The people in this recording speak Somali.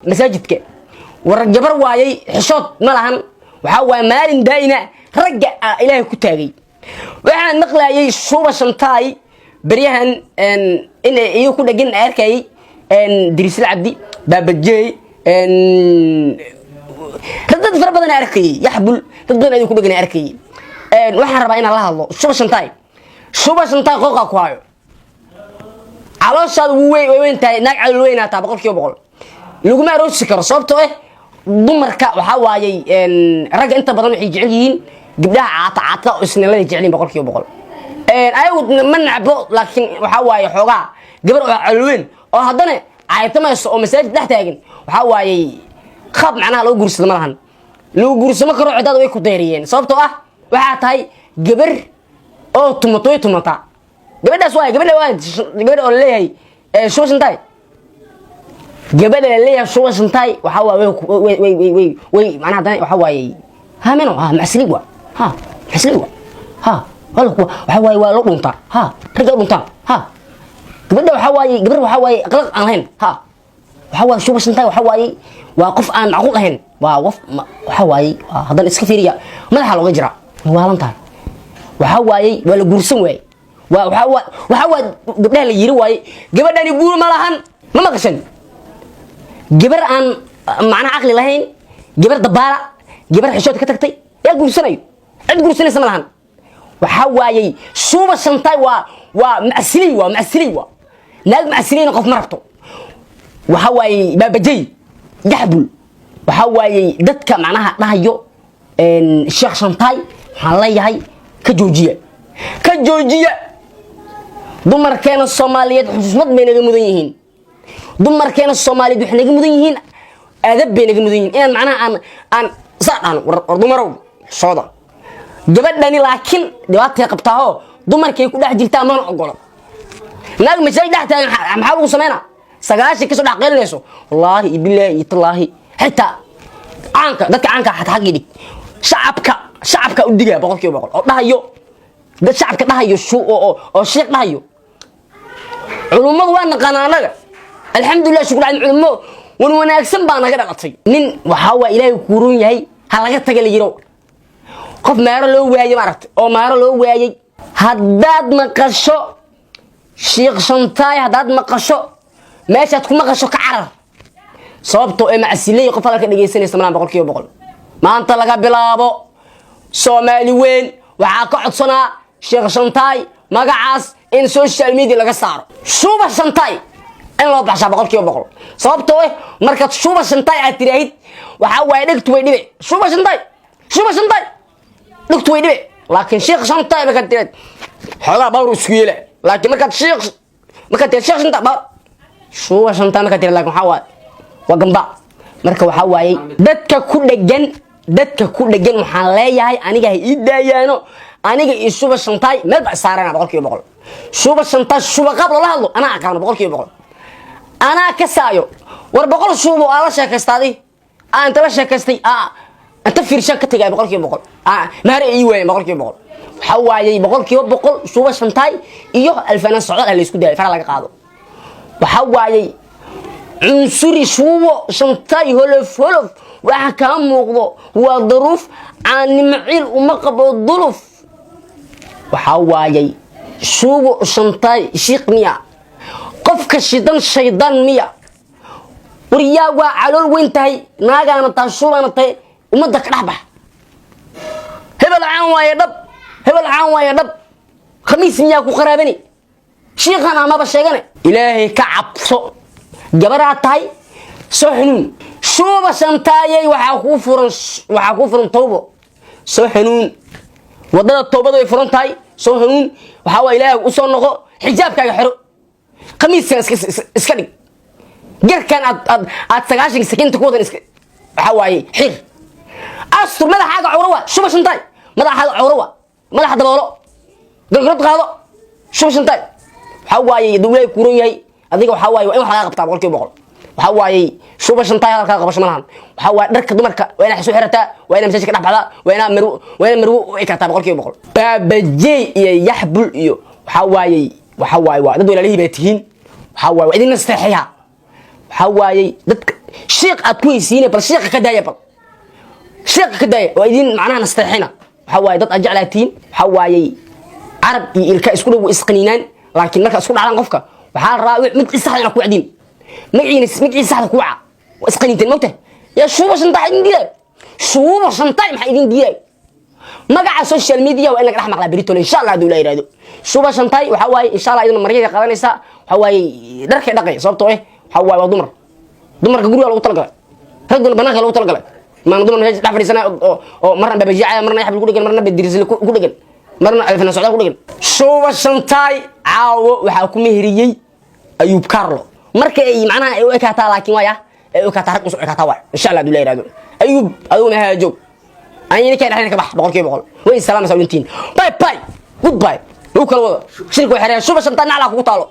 Masaajidka war gabar waayay, xishood ma lahan. Waxaa waaye maalin daa'ina ragga ah Ilaahay ku taagay. Waxaan maqlayay Shuuba Shantaay beryahan in iyo ku dhegan arkayay Dirisle Cabdi Baabajey, dad fara badan arkayay, Yaxbul, dad badan ayuu ku dhegan arkayay. Waxaan rabaa inaan la hadlo Shuuba Shantaay. Shuuba Shantaay, qooqa ku hayo, calooshaada wuu way weyn tahay. Naag calool weynaa taa, 100% laguma aroosi karo, sababtoo eh dumarka waxaa waayey ragga inta badan waxay jecel yihiin gabdhaha caata caata oo isnilada jecel yihiin 100%. Ayagu ma nacbo, laakiin waxaa waaye xoogaa gabar oo calool weyn oo haddana caaytamayso oo masaajid dhex taagan, waxaa waayey qaab macnaha loo guursado ma lahan, lagu guursamo karo. Cidaada way ku deeriyeen, sababtoo ah waxaa tahay gabar oo tumato, way tumataa gabadhaas. Waay gabadha, waa gabadha oo laleeyahay Shuba Shantaay. Gabadha laleeyahay Shuba Shantaay waxaa waa way way way way way macnaha haddana waxaa waayey ha meno ha macsali wa ha macsali wa ha wala waxaa waaye waa loo dhuntaa, ha ragga u dhuntaan. Ha gabadha waxaa waaye gabar waxaa waaye aqlaq aan lahayn. Ha waxaa waaye Shuba Shantaay waxaa waaye waa qof aan macquul ahayn, waa qof waxaa waaye haddana iska fiiriya, madaxa looga jiraa, way waalan tahay. Waxaa waayey waa la guursan waaye, waa waxaa waa gabdhaha la yiri waaye gabadhani guur ma lahan. Ma maqashan gabar aan macnaha caqli lahayn, gabar dabaala, gabar xishood ka tagtay yaa guursanayo? Cid guursanaysa ma lahan. Waxaa waayey Shuuba Shantaay waa macsiley, waa macsiley, waa naag macsileyna, qof ma rabto. Waxaa waayey Baabajey, Yaxbul, waxaa waayey dadka macnaha dhahayo Sheekh Shantaay, waxaan leeyahay ka joojiya, ka joojiya. Dumarkeena Soomaaliyeed xushmad bay naga mudan yihiin. Dumarkeena Soomaaliyeed waxay naga mudan yihiin adab bay naga mudan yihiin, inaan macnaha aan saa dhahno: war war dumarow, xishooda. Gabadhani laakiin dhibaatay qabtaaoo dumarkay ku dhex jirtaa, mana ogolo. Naag masaajid dhex taagan maxaa lagu sameynaa? 90 kasoo dhex qaylinayso, wallaahi iyo bilaahi iyo tallaahi. Xitaa caanka, dadka caanka xataa xaggii dhig, shacabka, shacabka u digaya 100% oo dhahayo, dad shacabka dhahayo oo sheekh dhahayo. Culummadu waa naqaanaa annaga, alxamdulilah, shukur cali, culummo wan wanaagsan baa naga dhalatay. Nin waxaa waa Ilaahay kuuroon yahay, ha laga taga la yiro, qof maaro loo waayey maaragtay, oo maaro loo waayey. Haddaad maqasho Shiikh Shantaay, haddaad maqasho, meeshaad ku maqasho ka carar, sababtoo ee macsiley qof hadalka dhegaysanaysa malaan. 100% maanta laga bilaabo Soomaali weyn waxaa ka codsanaa Sheekh Shantaay magacaas in social media laga saaro, Shuuba Shantaay in loo baxshaa 100%, sababtoo eh markaad Shuuba Shantaay aad tiraahid, waxaa waaye dhegtu way dhibe. Shuuba Shantaay, Shuuba Shantaay, dhegtu way dhibe. Laakiin Sheekh Shantaay markaad tiraahid, xoogaa bawr isku yeela. Laakiin markaad sheekh, markaad tiraahid Sheekh Shantaay, bawr. Shuuba Shantaay markaad tiraahid, laakiin waxaa waaye waa gamba. Marka waxaa waayey dadka ku dhegan, dadka ku dhegan waxaan leeyahay aniga ha ii daayaano. Aniga iyo Shuba Shantaay meel baa isaarana 100%. Shuba Shantaay shuba qaab loola hadlo anaa aqaano, 100% anaa ka saayo. War 100 shuubo aa la sheekaystaaday, aa inta la sheekaystay, aa inta fiirshaan ka tegaya, 100% mahare ii waayeen. 100% waxaa waayey, 100% Shuuba Shantaay iyo Alfanaan Socdaal ha la isku daayay, fara laga qaado. Waxaa waayey cunsuri Shuubo Shantaay, holof holof waxa kaa muuqdo waa daruuf, caanimo ciil uma qabo duluf. Waxaa waayay Shuubo Shantaay shiiq miya? Qofka shidan shaydaan miya? War yaa waa calool weyn tahay, naagaana tahay, shuubaana tahay, ummadda ka dhex bax. Hebel caan waaye dhab, hebel caan waaye dhab, khamiis miyaa ku qaraabani? Shiikan amaba sheegane, Ilaahay ka cabso, gabaraa tahay, soo xanuun. Shuuba Shantaayey, waxaa kuu furan, waxaa kuu furan tawbo, soo xanuun. Wadada towbada way furan tahay, soo hanuun. Waxaa waa Ilaahay u soo noqo, xijaabkaaga xiro, khamiiskan iska dhig, garkan aad 90 sakinta ku wadan iska waxaa waaye xir, astur madaxaaga. Cawro waa Shuba Shantaay, madaxaaga cawro waa, madaxa daboolo, gargarad qaado. Shuba Shantaay, waxaa waaye hadduu Ilaahay kuuran yahay, adiga waxaa waaye waa in wax laga qabtaa 100%. Waxaa waayey Shuba Shantaay hadalkaa qabasho ma lahan. Waxaa waaye dharka dumarka waa inaad soo xirataa, waa inaad masaajidka dhex baxdaa, waa inaad marwo u ekaataa 100%. Baabajey iyo Yaxbul iyo waxaa waayey, waxaa waaye waa dad walaalihii baa tihiin. Waxaa waaye waa idin nasteexaya. Waxaa waayey dadka Shiiq aad ku heysiine, bal shiiqa ka daaya, bal shiiqa ka daaya. Waa idin macnaha nasteexina. Waxaa waaye dad aad jeclaatiin. Waxaa waayey carab iyo ilka isku dhow isqaniinaan, laakiin marka isku dhacdaan qofka waxaa la rabaa mid saxda inaad ku wacdiin. Magaciina, magacii saxda ku waca. Waa isqaniinteen, mogtahay? Yaa Shuuba Shantaay idin diiday? Shuuba Shantaay maxaa idin diiday? Magaca social media waa in laga dhex maqlaa beritole, insha Allah, hadduu la yidhahdo. Shuuba Shantaay waxaa waaye, insha Allah, iyaduna maryaday qaadanaysaa. Waxaa waaye dharkay dhaqay, sababtoo eh waxaa waaye waa dumar. Dumarka guriga lagu talagalay, ragguna banaanka lagu talagalay. Maana dumar meesha dhex fadhiisanaya oo marna babajiicaya, marna yaxbal ku dhegan, marna badirisle ku dhegan, marna alfina socdaal ku dhegan. Shuuba Shantaay caawo waxaa ku meheriyey Ayuub Carlo. Marka ay macnaha ay u ekaataa, laakiin waaya ay u ekaataa rag usoo ekaataa waay, insha Allah, hadduu la yidhahdo. Ayuub, adigu mehaa joog, ani ninkaa dhexdeena ka bax. 100%. Way salaamaysaa wintiin. Bye bye, goodbye. Lagu kala wado shirka. Waxay reer Shuuba Shantaay naclaa kugu taalo.